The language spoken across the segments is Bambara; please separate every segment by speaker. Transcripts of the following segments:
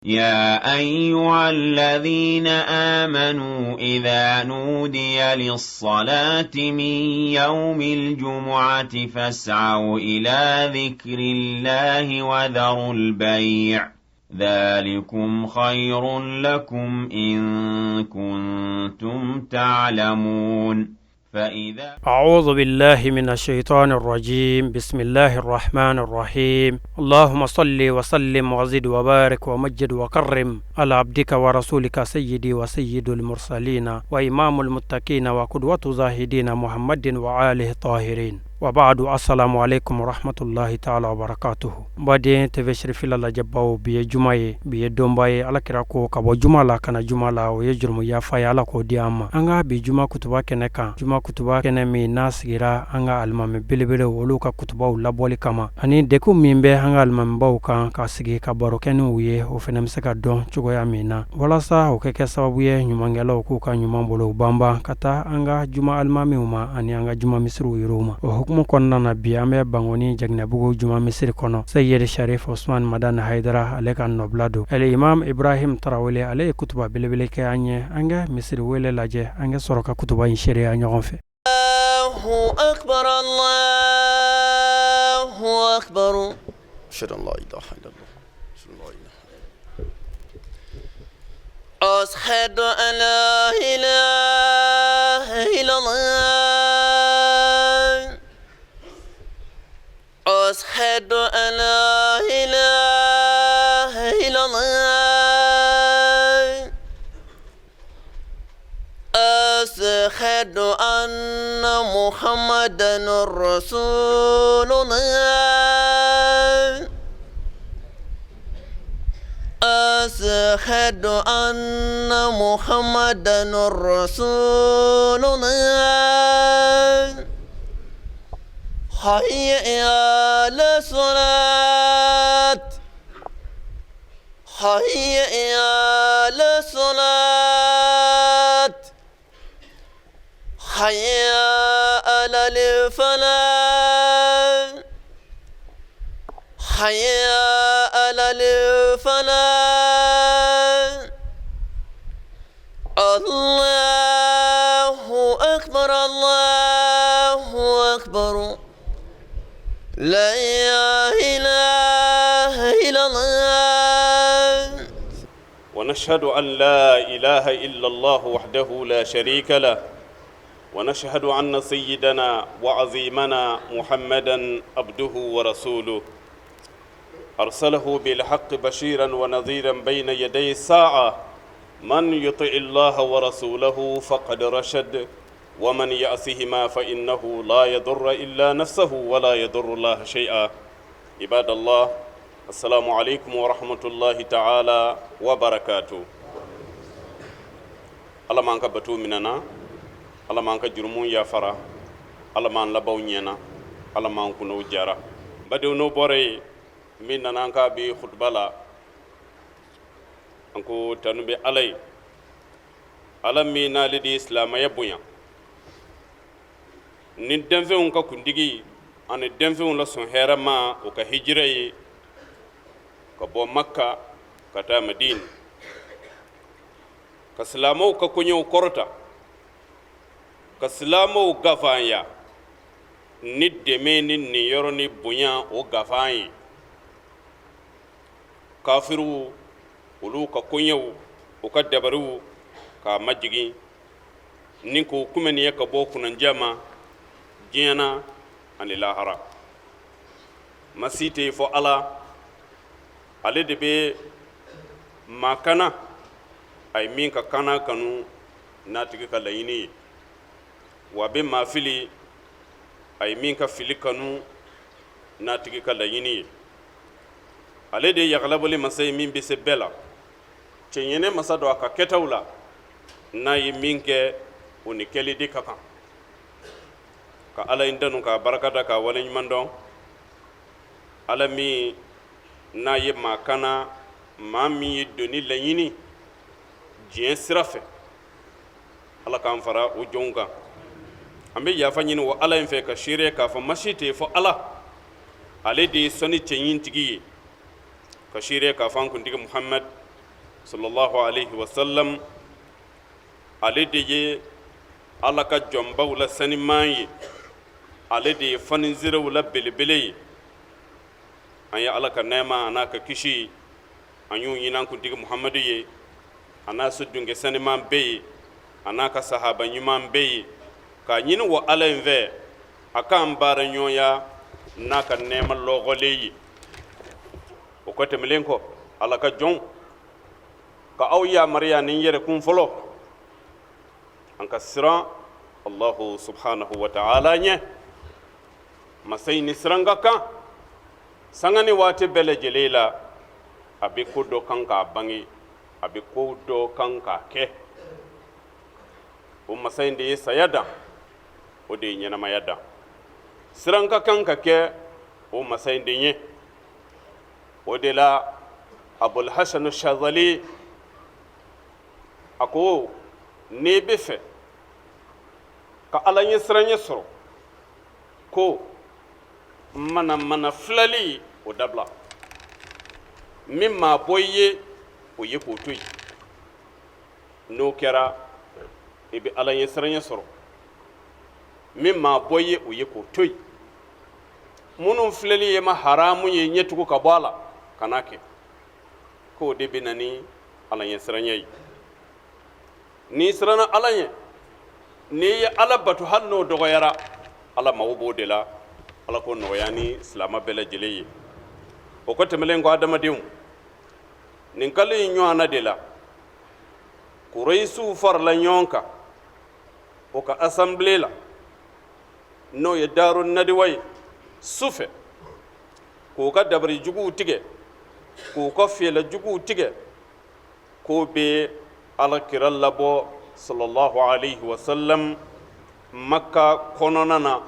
Speaker 1: يا أيها الذين آمنوا إذا نودي للصلاة من يوم الجمعة فاسعوا إلى ذكر الله وذروا البيع ذلكم خير لكم إن كنتم تعلمون. فإذا
Speaker 2: أعوذ بالله من الشيطان الرجيم. بسم الله الرحمن الرحيم. اللهم صل وسلم وزد وبارك ومجد وكرم على عبدك ورسولك سيدي وسيد المرسلين وإمام المتقين وقدوة زاهدين محمد وآله الطاهرين، وبعد، السلام عليكم ورحمة الله تعالى وبركاته. Baden TV Sherifila lajɛbaw, bi ye juma ye, bi ye donba ye. Alakira ko ka bɔ juma la ka na juma la, o ye jurumu yafa ye. Ala k'o di an ma. An ka bi juma kutuba kɛnɛ kan, juma kutuba kɛnɛ min n'a sigira an ka alimami belebelew, olu ka kutubaw labɔli kama, ani degun min bɛ an ka alimamibaw kan, ka sigi ka baro kɛ n'u ye, o fana bɛ se ka dɔn cogoya min na, walasa o kɛ kɛ sababu ye ɲumankɛlaw k'u ka ɲuman bolo banban ka taa an ka juma alimamiw ma ani an ka juma misiriw yɔrɔw ma. O hukumu kɔnɔna na, bi an bɛ Bankoni Jaginɛbugu juma misiri kɔnɔ. Seyid Sharif Osman Madani Hayidara, ale ka nɔbila don. Ale Imam Ibrahim Tarawele, ale ye kutuba belebele kɛ an ye. An ka misiri wele lajɛ, an ka sɔrɔ ka kutuba in seereya ɲɔgɔn fɛ.
Speaker 3: الله أكبر، الله أكبر.
Speaker 4: أشهد أن لا إله إلا الله، أشهد أن لا إله.
Speaker 3: أشهد أن لا إله إلا الله. أشهد أن لا إله إلا الله. أشهد أن محمدا رسول الله. أشهد أن محمدا رسول الله. حي على الصلاة، حي على الصلاة، حي على الفلاح، حي على الفلاح. الله أكبر، الله أكبر، لا إله إلا الله.
Speaker 5: ونشهد أن لا إله إلا الله وحده لا شريك له، ونشهد أن سيدنا وعظيمنا محمدا عبده ورسوله، أرسله بالحق بشيرا ونذيرا بين يدي الساعة. من يطع الله ورسوله فقد رشد، ومن يعصهما فإنه لا يضر إلا نفسه ولا يضر الله شيئا. عباد الله، السلام عليكم ورحمة الله تعالى وبركاته. Ala m'an ka bato minana, Ala m'an ka jurumu yafara, Ala m'an labanw ɲɛna, Ala m'an kunnaw jara. Badenw, n'o bɔra yen, min nana an ka bi kutuba la, an ko tanu bɛ Ala ye, Ala min n'ale de ye silamɛya bonya ni danfɛnw ka kuntigi ani danfɛnw la sɔn hɛrɛ ma, o ka hijira ye ka bɔ Makka ka taa Madina, ka silamɛw ka koɲɛw kɔrɔta, ka silamɛw gafanya ni dɛmɛ ni niyɔrɔ ni bonya o gafan ye. Kafiriw, olu ka koɲɛw, u ka dabariw k'a majigin ni k'o kunbɛnni ye ka bɔ kunnandiya ma diɲɛ na ani lahara. Masi tɛ yen fɔ Ala, ale de bɛ maa kana a ye min ka kana kanu n'a tigi ka laɲini ye, wa a bɛ maa fili a ye min ka fili kanu n'a tigi ka laɲini ye. Ale de ye yagalabɔli masa ye min bɛ se bɛɛ la, cɛɲɛnɛ masa don a ka kɛtaw la, n'a ye min kɛ, o ni kɛli de ka kan. Ka Ala in danu, k'a barika da, k'a waleɲuman dɔn, Ala min n'a ye maa kana, maa min ye doni laɲini diɲɛ sira fɛ, Ala k'an fara o jɔnw kan. An bɛ yafa ɲini o Ala in fɛ, ka seere k'a fɔ masi tɛ yen fɔ Ala, ale de ye sɔnni cɛɲi tigi ye, ka seere k'a fɔ an kuntigi Muhamad sallallahu alaihi wasallam, ale de ye Ala ka jɔnbaw la saniman ye, ale de ye faniserew la belebele ye. An ye Ala ka nɛɛma a n'a ka kisi an y'o ɲini an kuntigi Muhamadu ye, a n'a so dunkɛ saniman bɛɛ ye, a n'a ka sahaba ɲuman bɛɛ ye, k'a ɲini wa Ala in fɛ a k'an baara ɲɔgɔnya n'a ka nɛɛma lɔgɔlen ye. O kɔ tɛmɛlen kɔ, Ala ka jɔnw, ka aw yamaruya ni n yɛrɛkun fɔlɔ, an ka siran Allahu subhanahu wa ta'ala ɲɛ. Masa in ni siran ka kan sanga ni waati bɛɛ lajɛlen la. A bɛ ko dɔ kan k'a bange, a bɛ ko dɔ kan k'a kɛ. O masa in de ye saya dan, o de ye ɲɛnamaya dan. Siran ka kan ka kɛ o masa in de ɲɛ. O de la Abul Hasan Shazali a ko, n'i bɛ fɛ ka Ala ɲɛsiranɲɛ sɔrɔ, ko manamana filɛli o dabila, min maa bɔ i ye o ye k'o to yen. N'o kɛra i bɛ Ala ɲɛsiranɲɛ sɔrɔ. Min maa bɔ i ye o ye k'o to yen. Minnu filɛli ye ma haramu ye, ɲɛtugu ka bɔ a la, kan'a kɛ. K'o de bɛ na ni Ala ɲɛsiranɲɛ ye. N'i siranna Ala ɲɛ, n'i ye Ala bato hali n'o dɔgɔyara, Ala mago b'o de la. Ala k'o nɔgɔya ni silamɛ bɛɛ lajɛlen ye. O kɔ tɛmɛlen kɔ, adamadenw, nin kalo in ɲɔgɔnna de la Kurayisiw farala ɲɔgɔn kan o ka asanbile la, n'o ye Daru Nadiwa ye, su fɛ, k'u ka dabari juguw tigɛ, k'u ka fɛɛrɛ juguw tigɛ, k'o bɛ Ala kira labɔ sallallahu alayhi wa sallam Maka kɔnɔna na,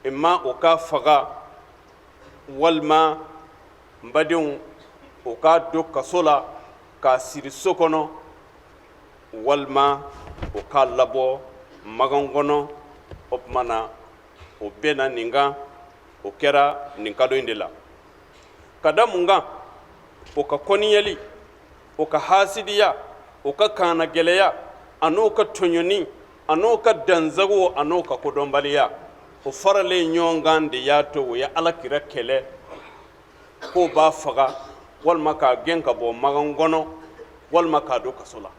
Speaker 5: imma o k'a faga walima n badenw o k'a don kaso la k'a siri so kɔnɔ, walima o k'a labɔ magan kɔnɔ. O tuma na o bɛnna nin kan, o kɛra nin kalo in de la. Ka da mun kan? O ka kɔniyali, o ka hasidiya, o ka kannagɛlɛya, an'o ka tɔɲɔni, an'o ka dansago, an'o ka kodɔnbaliya, o faralen ɲɔgɔn kan de y'a to o ye Ala kira kɛlɛ k'o b'a faga walima k'a gɛn ka bɔ magan kɔnɔ walima k'a don kaso la.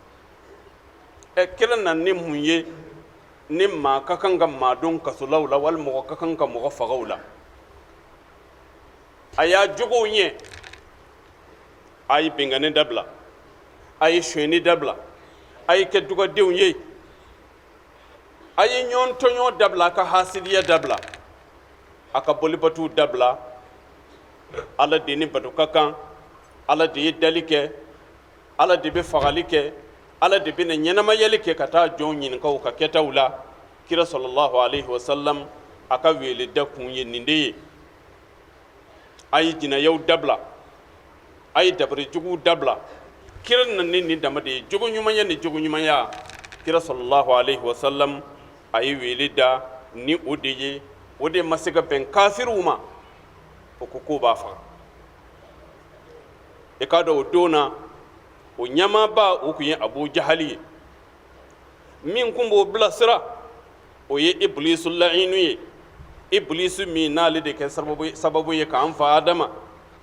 Speaker 5: Ɛ, kira nana ni mun ye ni maa ka kan ka maa don kaso la o la, walima mɔgɔ ka kan ka mɔgɔ faga o la? A y'a jogow ɲɛ, a ye binkanni dabila, a ye sonyɛni dabila, a ye kɛ dugadenw ye, a ye ɲɔgɔn tɔɲɔ dabila, a ka hasidiya dabila, a ka bolibatuw dabila. Ala de ni bato ka kan, Ala de ye dali kɛ, Ala de bɛ fagali kɛ, Ala de bɛna ɲɛnamayali kɛ ka taa jɔnw ɲininka u ka kɛtaw la. Kira sallallahu alayhi wa sallam a ka weleda kun ye nin de ye. A ye jinayaw dabila, a ye dabari juguw dabila. Kira nana ni nin dama de ye, jogo ɲumanya ni jogo ɲumanya. Kira sallallahu alayhi wa sallam a ye wele da ni o de ye. O de ma se ka bɛn kafiriw ma, o ko k'o b'a faga. I k'a dɔn o don na, o ɲɛmaaba o tun ye Abu Jahali ye. Min tun b'o bilasira, o ye Ibilisu laɲini ye, Ibilisu min n'ale de kɛ sababu ye k'an fa Adama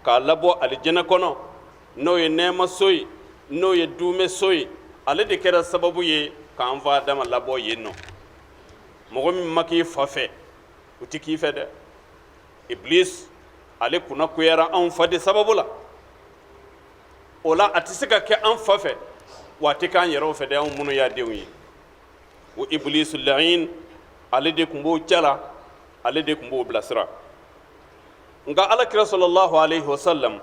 Speaker 5: k'a labɔ alijinɛ kɔnɔ, n'o ye nɛɛmaso ye, n'o ye duumɛso ye. Ale de kɛra sababu ye k'an fa Adama labɔ yen nɔ. Mɔgɔ min ma k'i fa fɛ, o tɛ k'i fɛ dɛ. Iblis ale kunna goyara anw fa de sababu la. O la a tɛ se ka kɛ an fa fɛ, wa a tɛ k'an yɛrɛw fɛ dɛ, anw minnu y'a denw ye. O Iblis laɲini, ale de tun b'o cɛ la, ale de tun b'o bilasira. Nka Ala kira sallallahu alayhi wa sallam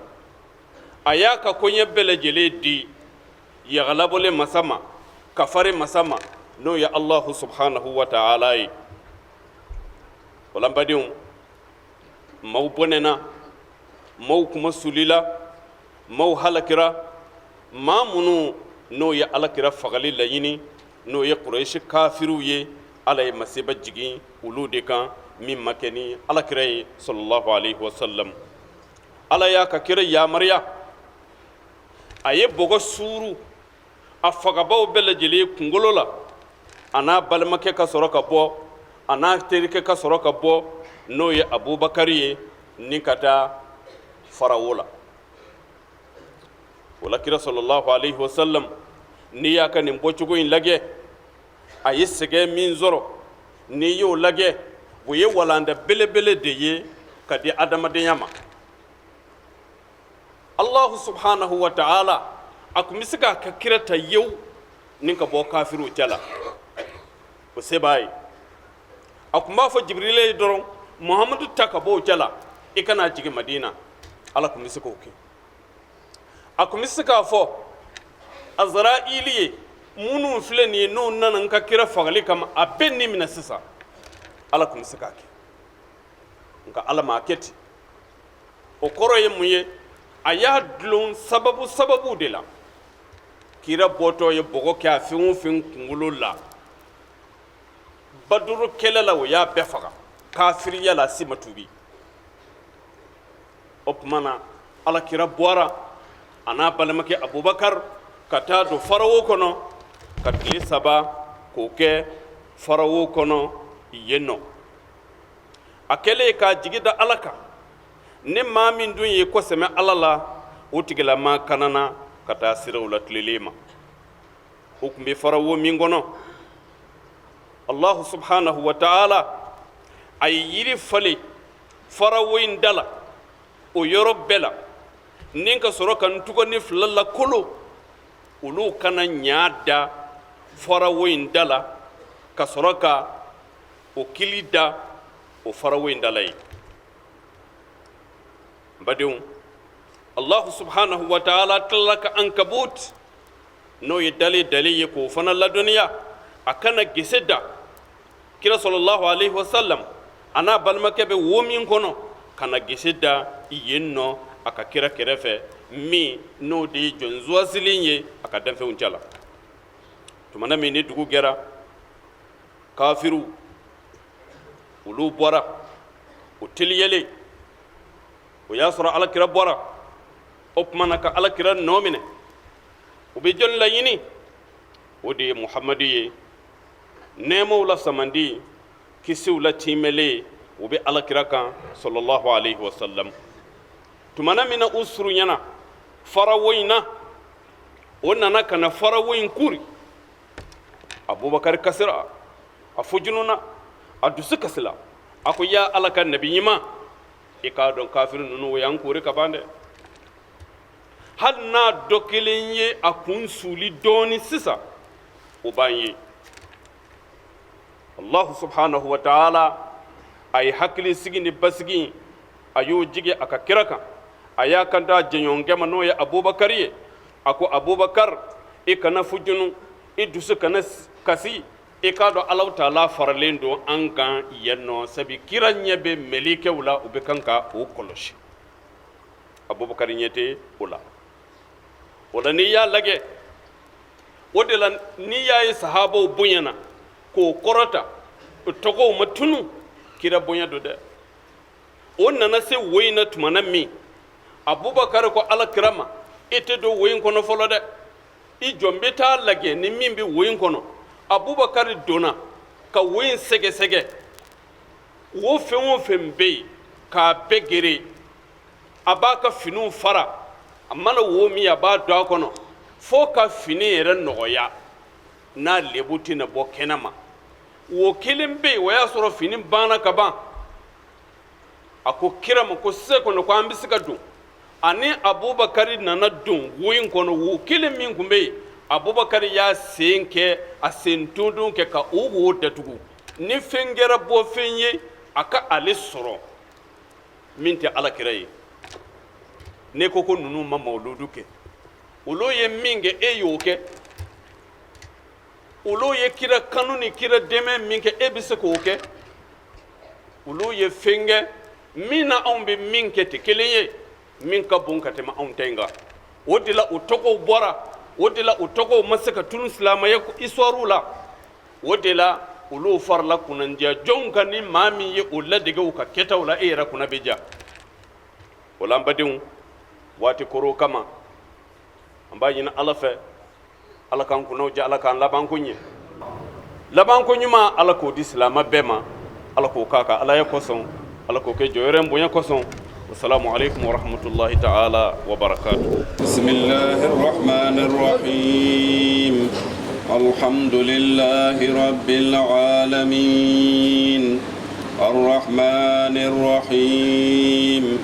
Speaker 5: a y'a ka koɲɛ bɛɛ lajɛlen di yagalabɔlen masa ma, kafari masa ma, n'o ye Alahu subhanahu wa ta'ala ye. O la n badenw, maaw bɔnɛna, maaw kuma sulila, maaw halakira. Maa minnu n'o ye Ala kira fagali laɲini, n'o ye Kurayisi kafiriw ye, Ala ye masiba jigin olu de kan min ma kɛ ni Ala kira ye sallallahu alayhi wa sallam. Ala y'a ka kira yamaruya A ye bɔgɔ suuru a fagabaw bɛɛ lajɛlen kunkolo la, a n'a balimakɛ ka sɔrɔ ka bɔ, a n'a terikɛ ka sɔrɔ ka bɔ, n'o ye Abubakari ye, ni ka taa farawo la. O la kira sɔlɔlahu alayhi wa sallam, n'i y'a ka nin bɔcogo in lajɛ, a ye sɛgɛn min sɔrɔ, n'i y'o lajɛ, o ye walanda belebele de ye ka di adamadenya ma. Allahu subhanahu wa ta'ala a tun bɛ se k'a ka kira ta yewu ni ka bɔ kafiriw cɛ la, o se b'a ye. A tun b'a fɔ Jibirila ye dɔrɔn, Muhamadu ta ka bɔ o cɛ la, i ka n'a jigin Madina. Ala tun bɛ se k'o kɛ. A tun bɛ se k'a fɔ Azraili ye, minnu filɛ nin ye, n'u nana n ka kira fagali kama, a bɛɛ ni minɛ sisan. Ala tun bɛ se k'a kɛ, nka Ala m'a kɛ ten. O kɔrɔ ye mun ye? A y'a dulon sababu sababu de la. Kira bɔtɔ ye bɔgɔ kɛ a fɛn o fɛn kunkolo la Baduru kɛlɛ la, o y'a bɛɛ faga kafiriya la, a si ma tuubi. O tuma na ala kira bɔra a n'a balimakɛ Abubakar ka taa don farawo kɔnɔ ka tile 3 k'o kɛ farawo kɔnɔ yen nɔ. A kɛlen k'a jigi da Ala kan, ni maa min dun y'i kɔsɛmɛ Ala la, o tigilamaa kanana ka taa siraw la tilelen ma. O tun bɛ farawo min kɔnɔ, Alahu subhanahu wa taala a ye yiri falen farawo in da la o yɔrɔ bɛɛ la, ni ka sɔrɔ ka ntugani 2 lakolo, olu ka na ɲa da farawo in da la, ka sɔrɔ ka o kili da o farawo in da la yen. N badenw, Allahu subhanahu wa taala tilala ka ankabut, n'o ye dale dale ye, k'o fana ladɔnniya a ka na gese da kira sɔlɔlahu alayhi wa sallam a n'a balimakɛ bɛ wo min kɔnɔ, ka na gese da yen nɔ a ka kira kɛrɛfɛ, min n'o de ye jɔn suwasilen ye a ka danfɛnw cɛla. Tuma min ni dugu gɛra, kafiriw olu bɔra o teliyalen, o y'a sɔrɔ alakira bɔra. O tuma na ka alakira nɔ minɛ, u bɛ jɔni laɲini? O de ye Muhamadu ye, nɛɛmaw la samandi, kisiw la tiimɛlen, o bɛ alakira kan sɔlɔlahu alayhi wa sallam. Tumana min na u surunyana farawo in na, o nana ka na farawo in kuri. Abubakar kasira, a fujununa, a dusu kasila. A ko ya Ala ka nabi ɲuman, i k'a dɔn kafiri ninnu o y'an kori ka ban dɛ. Hali n'a dɔ kelen ye a kun suli dɔɔni sisan, o b'an ye. Allahu subhanahu wa taala a ye hakili sigi ni basigi, a y'o jigi a ka kira kan. A y'a kanto a jɛɲɔgɔnkɛ ma, n'o ye Abubakar ye. A ko Abubakar, i kana fujunu, i dusu kana kasi. I k'a dɔn Alahu taala faralen don an kan yen nɔ, sabu kira ɲɛ bɛ mɛlɛkɛw la, u bɛ kan ka o kɔlɔsi. Abubakar ɲɛ tɛ o la. O la n'i y'a lajɛ, o de la n'i y'a ye sahabaw bonyana k'o kɔrɔta, o tɔgɔw ma tunu, kira bonya don dɛ. O nana se wo in na tumana min, Abubakar ko ala kira ma, i tɛ don wo in kɔnɔ fɔlɔ dɛ, i jɔ n bɛ taa lajɛ ni min bɛ wo in kɔnɔ. Abubakar donna ka wo in sɛgɛsɛgɛ, wo fɛn o fɛn bɛ yen k'a bɛɛ gere. A b'a ka finiw fara, a mana wo min a b'a don a kɔnɔ fo ka fini yɛrɛ nɔgɔya, n'a lebu tɛna bɔ kɛnɛ ma. Wo kelen bɛ yen, o y'a sɔrɔ fini banna ka ban. A ko kira ma ko sisan kɔni ko an bɛ se ka don. Ani Abubakari nana don wo in kɔnɔ, wo kelen min tun bɛ yen, Abubakari y'a sen kɛ, a sen tondon kɛ ka o wo datugu, ni fɛn kɛra bɔ fɛn ye a ka ale sɔrɔ min tɛ ala kira ye. Ne ko ko ninnu ma mawuludu kɛ, olu ye min kɛ e y'o kɛ, olu ye kira kanu ni kira dɛmɛ min kɛ e bɛ se k'o kɛ, olu ye fɛn kɛ min na anw bɛ min kɛ tɛ kelen ye, min ka bon ka tɛmɛ anw ta in kan. O de la o tɔgɔw bɔra, o de la o tɔgɔw ma se ka tunu silamɛya histoire la. O de la olu farala kunnandiya jɔnw kan. Ni maa min ye o ladege u ka kɛtaw la, e yɛrɛ kunna bɛ ja. O la an badenw, waati koro kama, An b'a ɲini Ala fɛ, Ala k'an kunnaw diya, Ala k'an labanko ɲɛ, labanko ɲuman Ala k'o di silamɛ bɛɛ ma, Ala k'o k'a ka Alaya kosɔn, Ala k'o kɛ jɔyɔrɔ in bonya kosɔn. Wasalamu alaikum warahmatullahi ta'ala wa barakatuh.
Speaker 6: Bismillahir rahmanir rahim. Alhamdulillahi rabbil alamin. Arrahmanir rahim.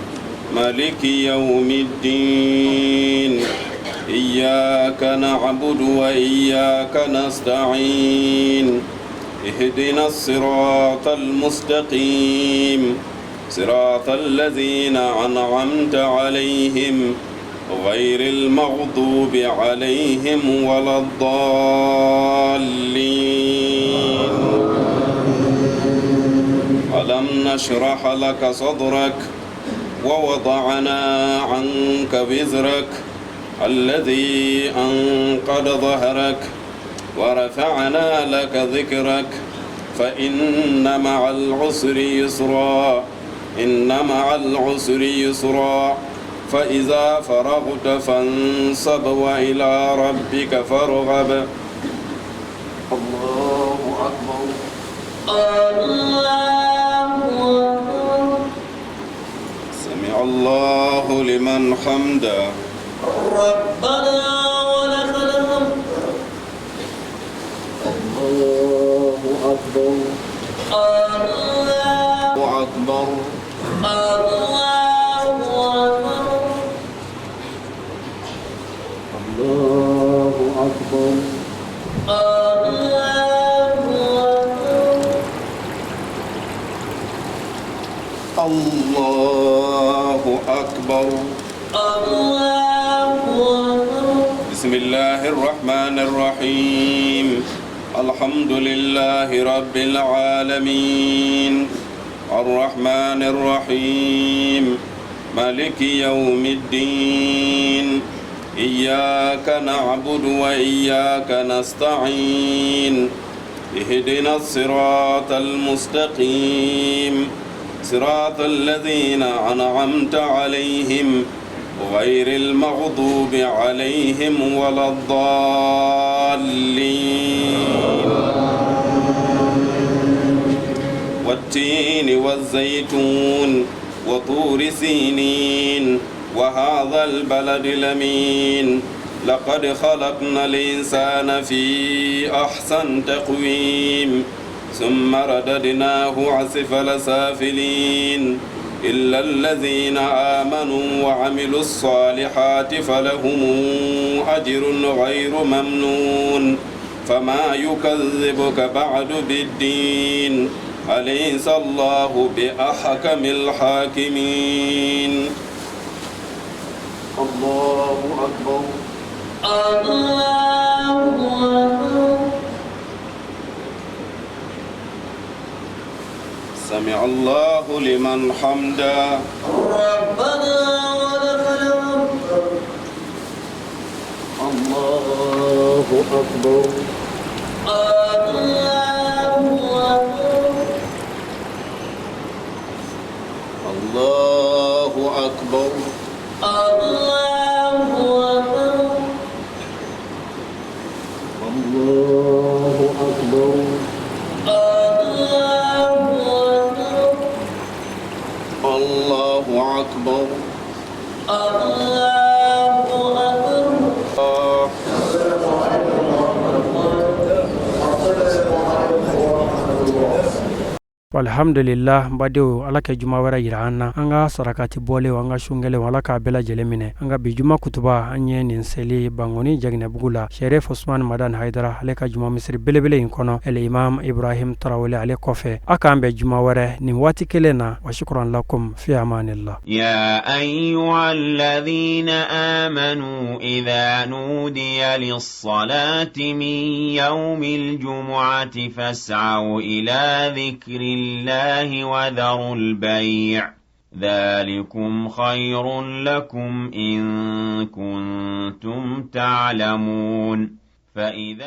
Speaker 6: Maliki yawmiddin. Iyyaka na'budu wa iyyaka nasta'in. Ihdina as-siratal mustaqim. صراط الذين أنعمت عليهم غير المغضوب عليهم ولا الضالين. ألم نشرح لك صدرك ووضعنا عنك وزرك الذي أنقض ظهرك ورفعنا لك ذكرك فإن مع العسر يسرا إن مع العسر يسرا فإذا فرغت فانصب وإلى ربك فارغب.
Speaker 4: الله أكبر.
Speaker 3: الله أكبر.
Speaker 6: سمع الله لمن حمده.
Speaker 3: ربنا ولك الحمد.
Speaker 4: الله أكبر.
Speaker 3: الله
Speaker 4: أكبر.
Speaker 3: الله أكبر.
Speaker 4: الله أكبر.
Speaker 3: الله أكبر.
Speaker 6: الله أكبر.
Speaker 3: الله أكبر.
Speaker 6: بسم الله الرحمن الرحيم. الحمد لله رب العالمين. الرحمن الرحيم. مالك يوم الدين. إياك نعبد وإياك نستعين. اهدنا الصراط المستقيم. صراط الذين أنعمت عليهم غير المغضوب عليهم ولا الضالين. والتين والزيتون وطور سينين وهذا البلد الأمين. لقد خلقنا الإنسان في أحسن تقويم ثم رددناه أسفل سافلين إلا الذين آمنوا وعملوا الصالحات فلهم أجر غير ممنون. فما يكذبك بعد بالدين. أليس الله بأحكم الحاكمين.
Speaker 4: الله أكبر.
Speaker 3: الله أكبر.
Speaker 6: سمع الله لمن حمده.
Speaker 3: ربنا ولك الحمد.
Speaker 4: الله أكبر.
Speaker 3: الله أكبر.
Speaker 6: الله أكبر.
Speaker 3: الله أكبر.
Speaker 4: الله أكبر.
Speaker 3: الله أكبر.
Speaker 6: الله أكبر.
Speaker 3: الله أكبر.
Speaker 4: السلام عليكم ورحمة الله. السلام عليكم ورحمة الله.
Speaker 2: Alhamdulillah, n badenw, Ala ka juma wɛrɛ yira an na. An ka sarakati bɔlenw, an ka sunkɛlenw, Ala k'a bɛɛ lajɛlen minɛ. An ka bi juma kutuba, an ye nin seli Bangoni Jaginɛbugu la, Sherif Usman Madan Haidara ale ka juma misiri belebele in kɔnɔ, El Imam Ibrahim Tarawele ale kɔfɛ. A k'an bɛn juma wɛrɛ nin waati kelen na. Wa shukran lakum fi amanillah.
Speaker 1: يا أيها الذين آمنوا إذا نودي للصلاة من يوم الجمعة فاسعوا إلى ذكر الله وذروا البيع ذلكم خير لكم إن كنتم تعلمون. فإذا